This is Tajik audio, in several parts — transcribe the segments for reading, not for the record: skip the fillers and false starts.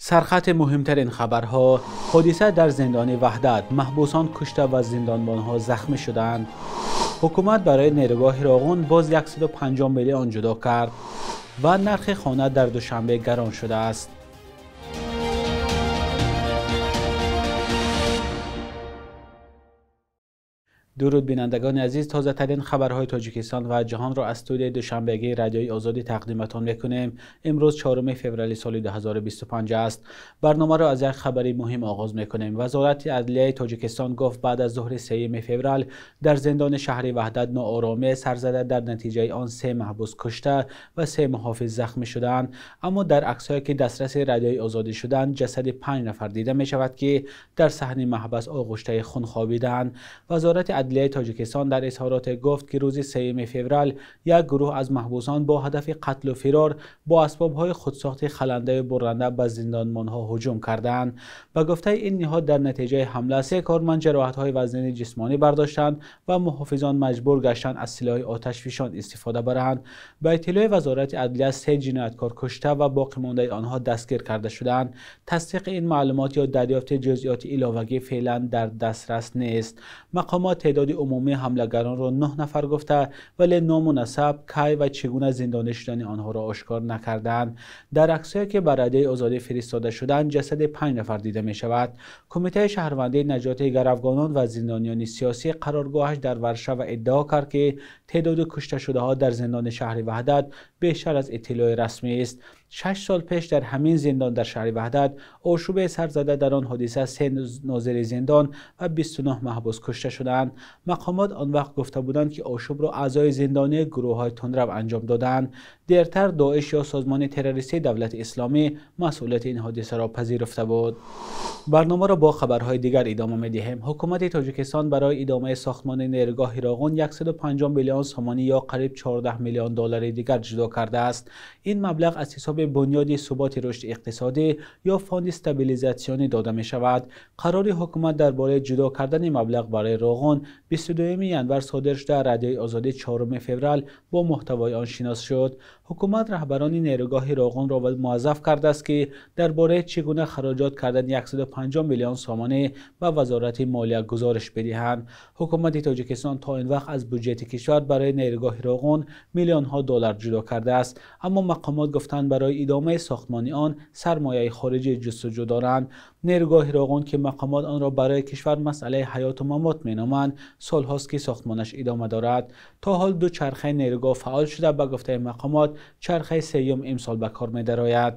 Сархати муҳимтарин хабарҳо: ҳодиса дар зиндони Ваҳдат, маҳбусон кушта ва зиндонбонҳо захмӣ шуданд. Ҳукумат барои нерӯгоҳи Роғун боз 150 миллион ҷудо кард ва нархи хона дар Душанбе гарон шудааст. Дуруд бинандагони азиз, тозатарин хабарҳои Тоҷикистон ва ҷаҳонро аз студияи душанбегии Радиои Озодӣ тақдиматон мекунем. Имрӯз 4 феврали соли 2025 аст. Барномаро аз як хабари муҳим оғоз мекунем. Вазорати адлияи Тоҷикистон гуфт баъд аз зуҳри 3 феврал дар зиндони шаҳри Ваҳдат нооромӣ сар зада, дар натиҷаи он 3 маҳбус кушта ва 3 муҳофиз захмӣ шуданд. Аммо дар аксҳое ки дастраси Радиои Озодӣ шуданд, ҷасади 5 нафар дида мешавад, ки дар саҳни маҳбас оғӯштаи хун хобидаанд. Вазорати адлияи Тоҷикистон дар изҳороте гуфт, ки рӯзи 3 феврал як гурӯҳ аз маҳбусон бо ҳадафи қатлу фирор бо асбобҳои худсохти халандаю бурранда ба зиндонбонҳо ҳуҷум кардаанд. Ба гуфтаи ин ниҳод, дар натиҷаи ҳамла 3 корманд ҷароҳатҳои вазнини ҷисмонӣ бардоштанд ва муҳофизон маҷбур гаштанд аз силоҳи оташфишон истифода баранд. Ба иттилои Вазорати адлия, 3 ҷинояткор кушта ва боқимондаи онҳо дастгир карда шуданд. Тасдиқи ин маълумот ё дарёфти ҷузъиёти иловагӣ феълан дар дастрас нест. Мақомот теъдоди умумии ҳамлагаронро 9 нафар гуфта, вале ному насаб, кай ва чӣ гуна зиндонӣ шудани онҳоро ошкор накарданд. Дар аксҳое ки ба Радиои Озодӣ фиристода шуданд, ҷасади 5 нафар дида мешавад. Кумитаи шаҳрвандии наҷоти гаравгонон ва зиндониёни сиёсӣ қароргоҳаш дар Варшава иддао кард, ки теъдоди кушташудаҳо дар зиндони шаҳри Ваҳдат бештар аз иттилои расмӣ аст. 6 сол пеш дар ҳамин зиндон дар шаҳри Ваҳдат ошӯбе сар зада, дар он ҳодиса 3 нозири зиндон ва 29 маҳбус кушта шуданд. Мақомот он вақт гуфта буданд, ки ошӯбро аъзои зиндонии гурӯҳҳои тундрав анҷом доданд. Дертар Доиш ё созмони террористии Давлати Исломӣ масъулияти ин ҳодисаро пазируфта буд. Барномаро бо хабарҳои дигар идома медиҳем. Ҳукумати Тоҷикистон барои идомаи сохтмони нерӯгоҳи Роғун 150 миллион сомонӣ ё қариб 14 миллион доллари дигар ҷудо кардааст. Ин маблағ аз ҳисоби бунёди суботи рушди иқтисодӣ ё фонди стабилизатсионӣ дода мешавад. Қарори ҳукумат дар бораи ҷудо кардани маблағ барои Роғун 22 январ содир шуда, Радиои Озодӣ 4 феврал бо муҳтавои он шинос шуд. Ҳукумат раҳбарони нерӯгоҳи Роғунро муаззаф кардааст, ки дар бораи чӣ гуна хароҷот кардани 150 миллион сомонӣ ба Вазорати молия гузориш бидиҳанд. Ҳукумати Тоҷикистон то ин вақт аз буҷети кишвар барои нерӯгоҳи Роғун миллионҳо доллар ҷудо кардааст, аммо мақомот гуфтанд барои идомаи сохтмони он сармояи хориҷӣ ҷустуҷӯ доранд. Нерӯгоҳи Роғун, ки мақомот онро барои кишвар масъалаи ҳаёту мамот меноманд, солҳост ки сохтмонаш идома дорад. То ҳол 2 чархаи нерӯгоҳ фаъол шуда, ба гуфтаи мақомот чархаи сеюм имсол ба кор медарояд.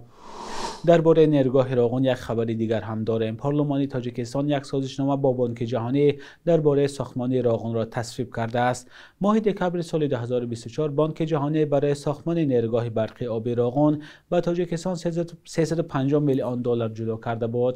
Дар бораи нерӯгоҳи Роғун як хабари дигар ҳам дорем. Парлумони Тоҷикистон як созишнома бо Бонки Ҷаҳонӣ дар бораи сохтмони Роғунро тасвиб кардааст. Моҳи декабри соли 2024 Бонки Ҷаҳонӣ барои сохтмони нерӯгоҳи барқи оби Роғун ба Тоҷикистон 350 миллион доллар ҷудо карда буд.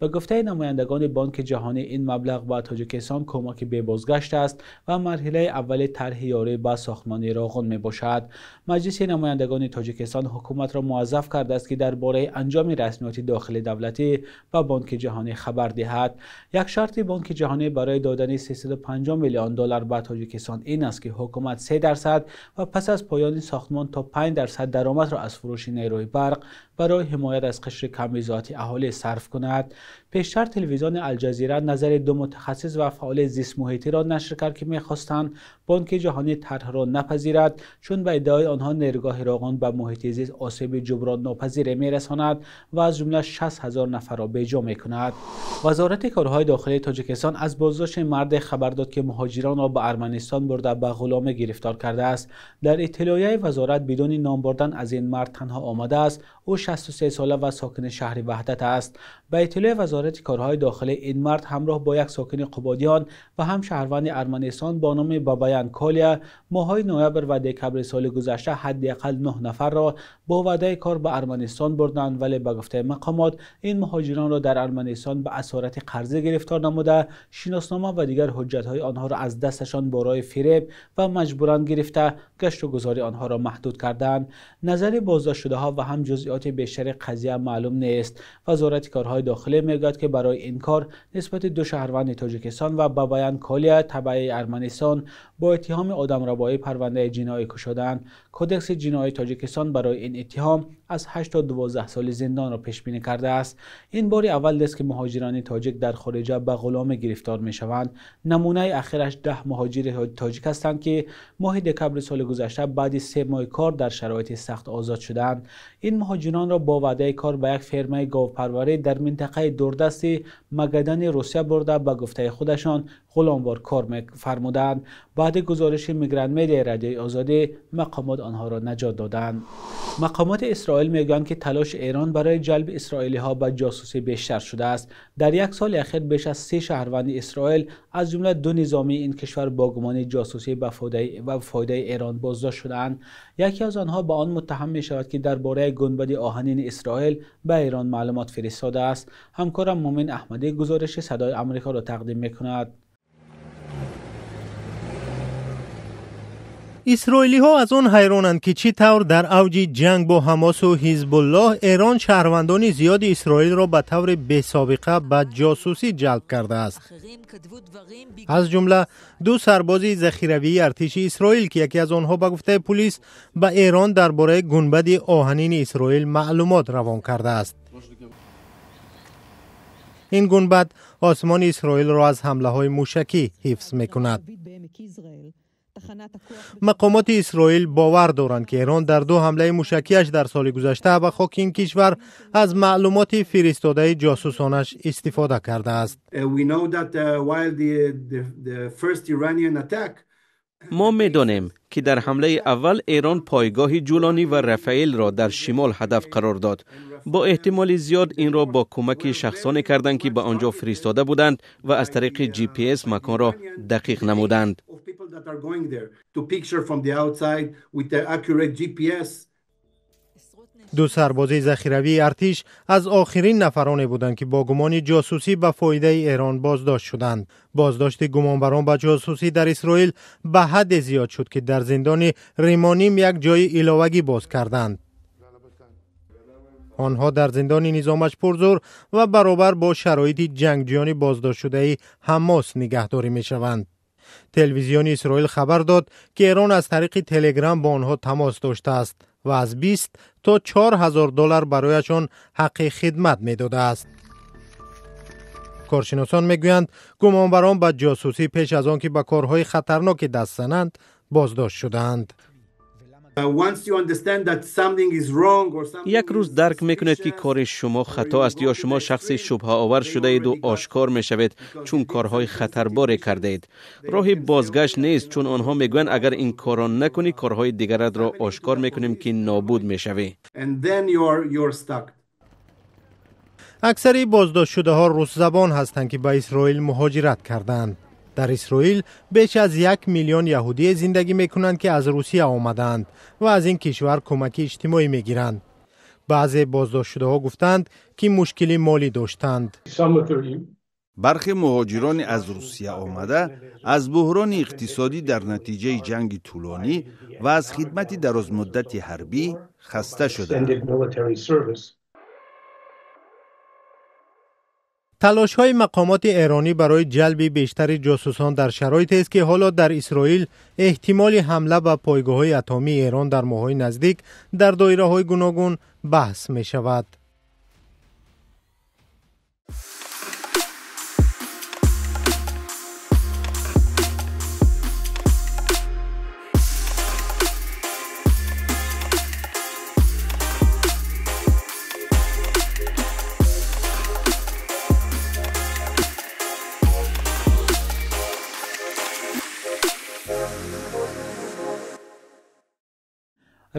Ба гуфтаи намояндагони Бонки Ҷаҳонӣ, ин маблағ ба Тоҷикистон кӯмаки бебозгашт аст ва марҳилаи аввали тарҳи ёрӣ ба сохтмони Роғун мебошад. Маҷлиси намояндагони Тоҷикистон ҳукуматро муаззаф кардааст, ки дар бораи анҷоми расмиёти дохили давлатӣ ба Бонки Ҷаҳонӣ хабар диҳад. Як шарти Бонки Ҷаҳонӣ барои додани 350 миллион доллар ба Тоҷикистон ин аст, ки ҳукумат 3% ва пас аз поёни сохтмон то 5% даромадро аз фурӯши нерӯи барқ барои ҳимоят аз қишри камбизоати аҳолӣ сарф кунад. Пештар телевизиони Алҷазира назари 2 мутахассис ва фаъоли зистмуҳитиро нашр кард, ки мехостанд Бонки Ҷаҳонӣ тарҳро напазирад, чун ба иддаои онҳо нерӯгоҳи Роғун ба муҳити зист осеби ҷуброннопазире мерасонад ва аз ҷумла 60 000 нафарро беҷо мекунад. Вазорати корҳои дохилии Тоҷикистон аз боздошти марде хабар дод, ки муҳоҷиронро ба Арманистон бурда ба ғуломӣ гирифтор кардааст. Дар иттилоияи вазорат бидуни ном бурдан аз ин мард танҳо омадааст. Ӯ 63 сола ва сокини шаҳри Ваҳдат аст. Ба иттилои Вазорати корҳои дохилӣ, ин мард ҳамроҳ бо як сокини Қубодиён ва ҳам шаҳрванди Арманистон бо номи Бабаян Колия моҳҳои ноябр ва декабри соли гузашта ҳадди ақал 9 нафарро бо ваъдаи кор ба Арманистон бурданд, вале ба гуфтаи мақомот ин муҳоҷиронро дар Арманистон ба асорати қарзӣ гирифтор намуда, шиноснома ва дигар ҳуҷҷатҳои онҳоро аз дасташон барои фиреб ва маҷбуран гирифта гашту гузори онҳоро маҳдуд карданд. Назари боздоштшудаҳо ва ҳам ҷузъиёти ҷузъиёти бештари қазия маълум нест. Вазорати корҳои дохилӣ мегӯяд, ки барои ин кор нисбати ду шаҳрванди Тоҷикистон ва Бабаян Колия табаи Арманистон бо иттиҳоми одамрабоӣ парвандаи ҷиноӣ кушодаанд. Кодекси ҷиноии Тоҷикистон барои ин иттиҳом аз 8 то 12 соли зиндонро пешбинӣ кардааст. Ин бори аввал нест, ки муҳоҷирони тоҷик дар хориҷа ба ғуломӣ гирифтор мешаванд. Намунаи ахираш 10 муҳоҷири тоҷик ҳастанд, ки моҳи декабри соли гузашта баъди 3 моҳи кор дар шароити сахт озод шуданд. Ин муҳоҷиронро бо ваъдаи кор ба як фермаи говпарварӣ дар минтақаи дурдасти Магадани Русия бурда, ба гуфтаи худашон ғуломвор кор фармуданд. Баъди гузориши Мигрант Медиа Радиои Озодӣ мақомот онҳоро наҷот доданд. Мақомоти Исроил мегӯянд, ки талоши Эрон барои ҷалби исроилиҳо ба ҷосусӣ бештар шудааст. Дар як соли ахир беш аз 30 шаҳрванди Исроил, аз ҷумла 2 низомии ин кишвар, бо гумони ҷосусӣ ба фоидаи Эрон боздошт шудаанд. Яке аз онҳо ба он муттаҳам мешавад, ки дар бораи гунбади оҳанини Исроил ба Эрон маълумот фиристодааст. Ҳамкорам Мумин Аҳмадӣ гузориши Садои Амрикоро тақдим мекунад. Исроилиҳо аз он ҳайронанд, ки чӣ тавр дар авҷи ҷанг бо Ҳамосу Ҳизбуллоҳ Эрон шаҳрвандони зиёди Исроилро ба таври бесобиқа ба ҷосусӣ ҷалб кардааст. Аз ҷумла ду сарбози захиравии артиши Исроил, ки яке аз онҳо ба гуфтаи пулис ба Эрон дар бораи гунбади оҳанини Исроил маълумот равон кардааст. Ин гунбад осмони Исроилро аз ҳамлаҳои мушакӣ ҳифз мекунад. Мақомоти Исроил бовар доранд, ки Эрон дар ду ҳамлаи мушакиаш дар соли гузашта ба хоки ин кишвар аз маълумоти фиристодаи ҷосусонаш истифода кардааст. Мо медонем, ки дар ҳамлаи аввал Эрон пойгоҳи Ҷулонӣ ва Рафаэлро дар шимол ҳадаф қарор дод. Бо эҳтимоли зиёд инро бо кӯмаки шахсоне карданд, ки ба он ҷо фиристода буданд ва аз тариқи GPS маконро дақиқ намуданд. Ду сарбози захиравии артиш аз охирин нафароне буданд, ки бо гумони ҷосусӣ ба фоидаи Эрон боздошт шуданд. Боздошти гумонбарон ба ҷосусӣ дар Исроил ба ҳадде зиёд шуд, ки дар зиндони Римоним як ҷои иловагӣ боз карданд. Онҳо дар зиндони низомаш пурзур ва баробар бо шароити ҷангҷӯёни боздоштшудаи Ҳамос нигаҳдорӣ мешаванд. Телевизиони Исроил хабар дод, ки Эрон аз тариқи Телеграм бо онҳо тамос доштааст ва аз 20 то 4000 доллар барояшон ҳаққи хидмат медодааст. Коршиносон мегӯянд, гумонбарон ба ҷосусӣ пеш аз он ки ба корҳои хатарноке даст зананд боздошт шудаанд. Як рӯз дарк мекунед, ки кори шумо хато аст ё шумо шахси шубҳаовар шудаеду ошкор мешавед, чун корҳои хатарборе кардаед. Роҳи бозгашт нест, чун онҳо мегӯянд, агар ин корро накунӣ, корҳои дигаратро ошкор мекунем, ки нобуд мешавӣ. Аксари боздоштшудаҳо русзабон ҳастанд, ки ба Исроил муҳоҷират карданд. Дар Исроил беш аз 1 миллион яҳудие зиндагӣ мекунанд, ки аз Русия омадаанд ва аз ин кишвар кӯмаки иҷтимоӣ мегиранд. Баъзе боздоштшудаҳо гуфтанд, ки мушкили молӣ доштанд. Бархе муҳоҷирони аз Русия омада аз буҳрони иқтисодӣ дар натиҷаи ҷанги тӯлонӣ ва аз хидмати дарозмуддати ҳарбӣ хаста шуданд. Талошҳои мақомоти эронӣ барои ҷалби бештари ҷосусон дар шароитест, ки ҳоло дар Исроил эҳтимоли ҳамла ба пойгоҳҳои атомии Эрон дар моҳҳои наздик дар доираҳои гуногун баҳс мешавад.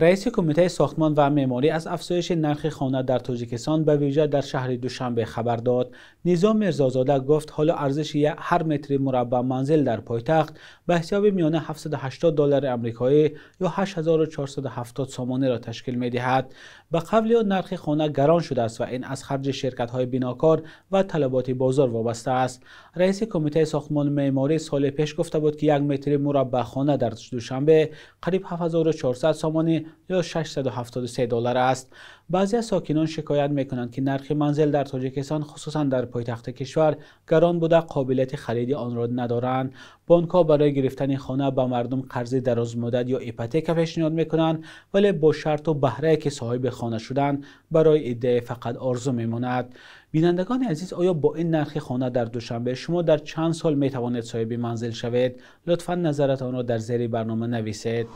Раиси Кумитаи сохтмон ва меъморӣ аз афзоиши нархи хона дар Тоҷикистон ба вижа дар шаҳри Душанбе хабар дод. Низом Мирзозода гуфт, ҳоло арзиши ҳар метри мураббаъ манзил дар пойтахт ба ҳисоби миёна 780 доллари амрикоӣ ё 8470 сомониро ташкил медиҳад. Ба қавли ӯ, нархи хона гарон шудааст ва ин аз харҷи ширкатҳои бинокор ва талаботи бозор вобаста аст. Раиси Кумитаи сохтмон меъморӣ соли пеш гуфта буд, ки як метри мураббаъ хона дар Душанбе қариб 7400 сомонӣ ё 673 доллар аст. Баъзе аз сокинон шикоят мекунанд, ки нархи манзил дар Тоҷикистон, хусусан дар пойтахти кишвар, гарон буда, қобилияти хариди онро надоранд. Бонкҳо барои гирифтани хона ба мардум қарзи дарозмуддат ё ипотека пешниҳод мекунанд, вале бо шарту баҳрае, ки соҳиби хона шудан барои иддаи фақат орзу мемонад. Бинандагони азиз, оё бо ин нархи хона дар Душанбе шумо дар чанд сол метавонед соҳиби манзил шавед? Лутфан назаратонро дар зери барнома нависед.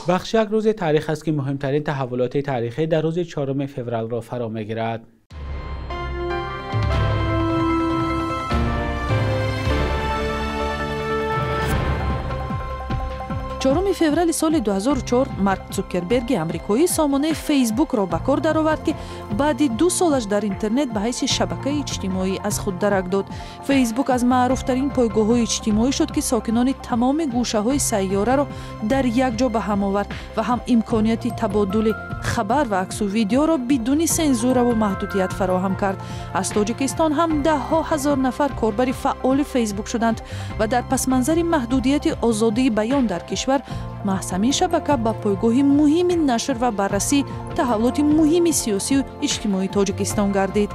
Бахши як рӯзи таърих аст, ки муҳимтарин таҳаввулоти таърихӣ дар рӯзи 4 февралро фаро мегирад. Чоруми феврали соли 2004 Марк Цукерберги амрикоӣ сомонаи Фейсбукро ба кор даровард, ки баъди 2 солаш дар интернет ба ҳайси шабакаи иҷтимоӣ аз худ дарак дод. Фейсбук аз маъруфтарин пойгоҳҳои иҷтимоӣ шуд, ки сокинони тамоми гӯшаҳои сайёраро дар як ҷо ба ҳам овард ва ҳам имконияти табодули хабар ва аксу видеоро бидуни сензураву маҳдудият фароҳам кард. Аз Тоҷикистон ҳам даҳҳо ҳазор нафар корбари фаъоли Фейсбук шуданд ва дар пасманзари маҳдудияти озодии баён дар кишвар маҳз ҳамин шабака ба пойгоҳи муҳими нашр ва баррасии таҳаввулоти муҳими сиёсию иҷтимоии Тоҷикистон гардид.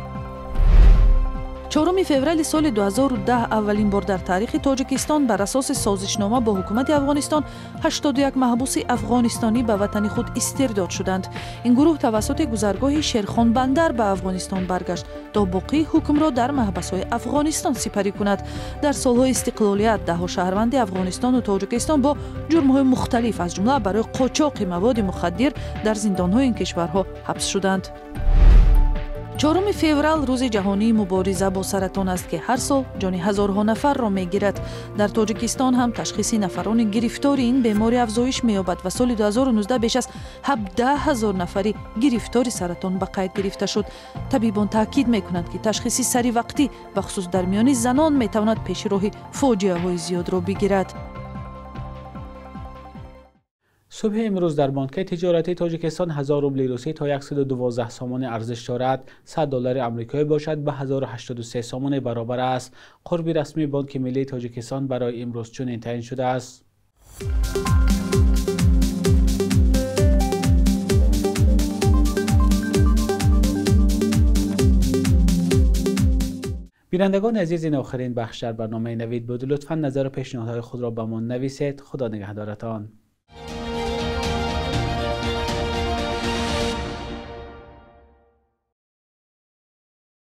4 феврали соли 2010 аввалин бор дар таърихи Тоҷикистон бар асоси созишнома бо ҳукумати Афғонистон 81 маҳбуси афғонистонӣ ба ватани худ истирдод шуданд. Ин гурӯҳ тавассути гузаргоҳи Шерхонбандар ба Афғонистон баргашт, то боқии ҳукмро дар маҳбасҳои Афғонистон сипарӣ кунад. Дар солҳои истиқлолият даҳҳо шаҳрванди Афғонистону Тоҷикистон бо ҷурмҳои мухталиф, аз ҷумла барои қочоқи маводи мухаддир, дар зиндонҳои ин кишварҳо ҳабс шуданд. 4 феврал рӯзи ҷаҳонии мубориза бо саратон аст, ки ҳар сол ҷони ҳазорҳо нафарро мегирад. Дар Тоҷикистон ҳам ташхиси нафарони гирифтори ин беморӣ афзоиш меёбад ва соли 2019 беш аз 17 ҳазор нафари гирифтори саратон ба қайд гирифта шуд. Табибон таъкид мекунанд, ки ташхиси саривақтӣ бахусус дар миёни занон метавонад пеши роҳи фоҷиаҳои зиёдро бигирад. Субҳи имрӯз дар бонки тиҷоратии Тоҷикистон 1000 рубли русӣ то 112 сомонӣ арзиш дорад. 100 доллари амрикоӣ бошад ба 1083 сомонӣ баробар аст. Қурби расмии Бонки миллии Тоҷикистон барои имрӯз чунин таъин шудааст. Бинандагони азиз, ин охирин бахш дар барномаи Навид буд. Лутфан назару пешниҳодҳои худро ба мо нависед. Худо нигаҳдоратон.